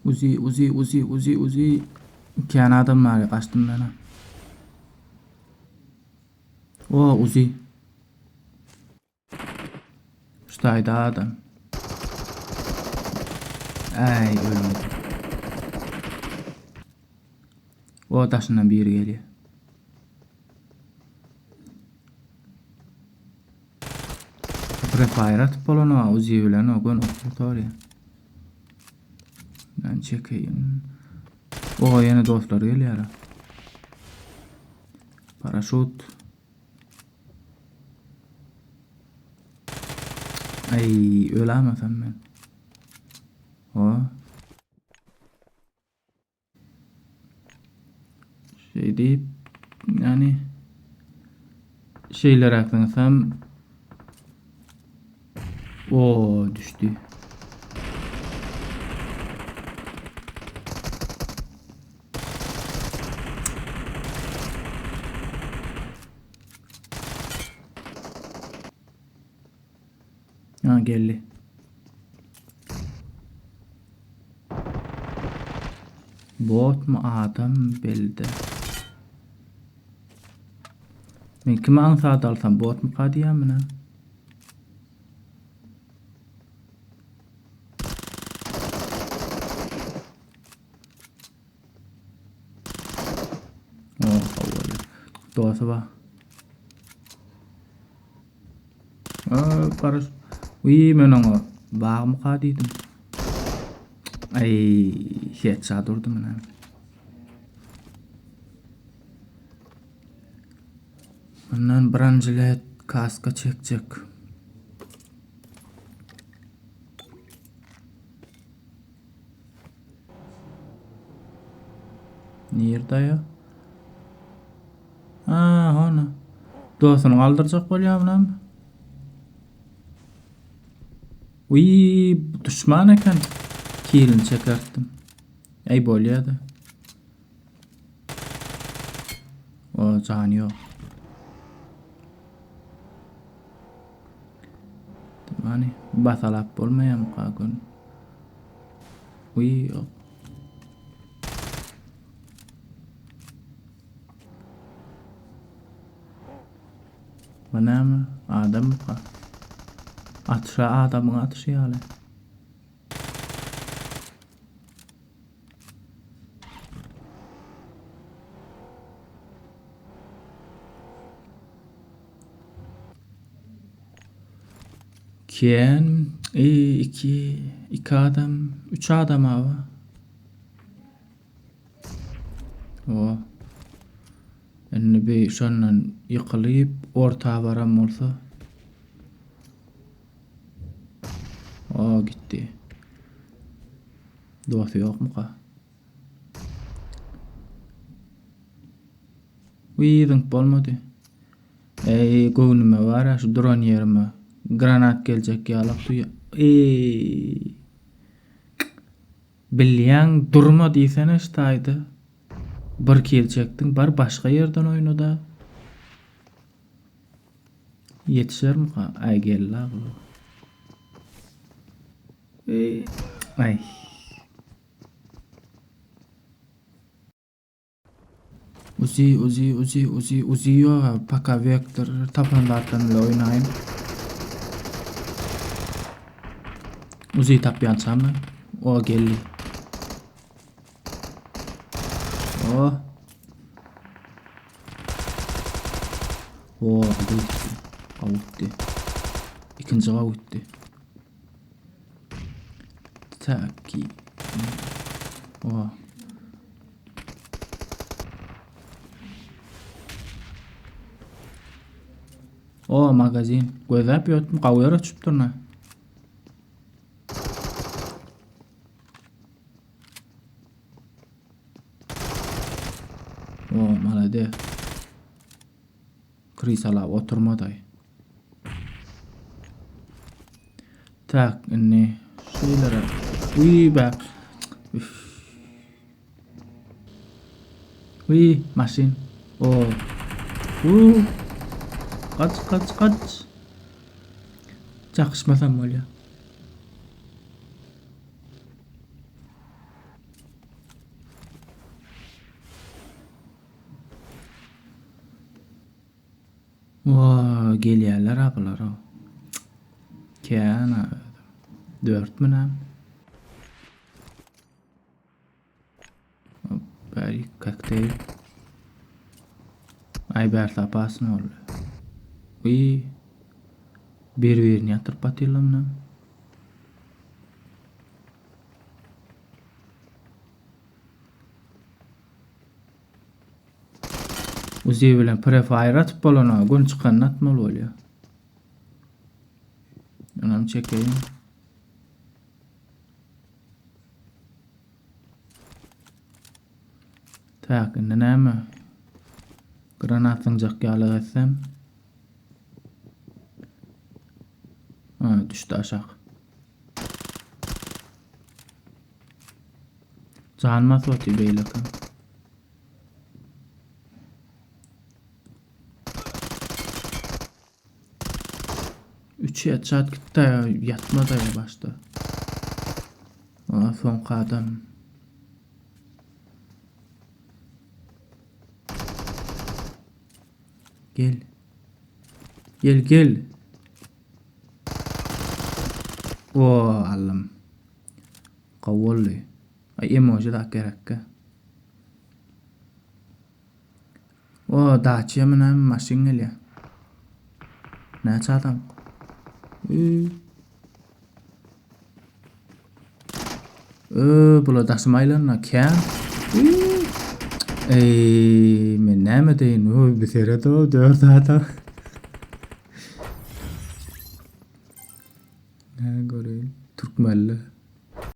Uzi, uzi, uzi, uzi, uzi. Kän adam bar, gaçdym men. O, uzi. Şu taýda adam. Äý, ölmedi. O daşyndan biri gelýär. Prefire atyp bolany Uzi bilen o gön ok gutarýar. Ben çekeýin. O ýene dostlar gelýär. Paraşut. Ay ölämesem men. O. Şey diýip, ýani şeýleräk zyňsam o düşdi. Ha geldi. Botmy adam belli. Men kimi aňsat alsam botmyka diýýän men. Oh, Dosty bar. Aa, garaş. Uy, men oňa bagmyka diýdim. Ay, headshot urdy men. Bundan branjilet kaska çekjek. Nirde ya? Ha, hona. Dostuny galdyrjak bolýar bilen. Uy, düşman eken. Kilini çekertdim. Ey bolýar-da. O jany ýok. Mani basalap bolmaýarmyka gün. Uy, ýok. Bu näme? Adammyka? Atyşa adamyň atyşy ýaly. Ken, iki, iki adam, üç adam abi. O. Indi bir şondan ýykylyp orta baran bolsa. O gitdi. Dosty ýokmuka? Wiý, zyňyp bolmady. Eý, göwnüme bar-a şu duran ýerime granat geljek ýalak duýýan. Eý. Bilýäň, durma diýsene şu taýda. Bir kill çekdiň, bar başga ýerden oýna-da. Ýetişermika? Aý geldi-a bu. Eý, aý. Uzi, Uzi, Uzi, Uzi, Uzi ýok abi. Paka Vector tapan zatlarym bilen oýnaýyn. Uzi tapýançam ben. O geldi. O. O, bu gitdi. Gaw gitdi. Ikinji gaw gitdi. Taki. O. O magazin. Gözläp ýörtüm, gawy ýere düşüpdir ne. O, malades. Krisalap oturmadaý. Tak, indi şeýlere. Uý, bä. Üf. Uý, maşyn. O. U. Gaç, gaç, gaç. Çakyşmasam bolýar. Wa, gelýärler-ä bular-ow. Kän-ä özem. Dörtmi näme? Hop, bäri kokteýl. Aý bärsi opasny boldy. Uý. Bir-birini ýatyryp batyrlar munam. Uzi bilen prefire atyp bolana, gün çykanyny atmaly bolýar. Onam çekeýin. Tak, indi näme? Granat zyňjak ýaly etsem. Ha, düşdi aşak. Jan basyp otyr beýleki. Üç headshot gitdi ýatmady ya başda. Aa, soňky adam. Gel. Gel gel. O aldym. Gowy boldy. Ay emoji da gerekkä. O Dacia mı maşyn gelýär. Näçe adam? Üü. Ö, bula daşym aýlanna kän. Eý, men näme deýin? Oý, bir seret o, 4 adam.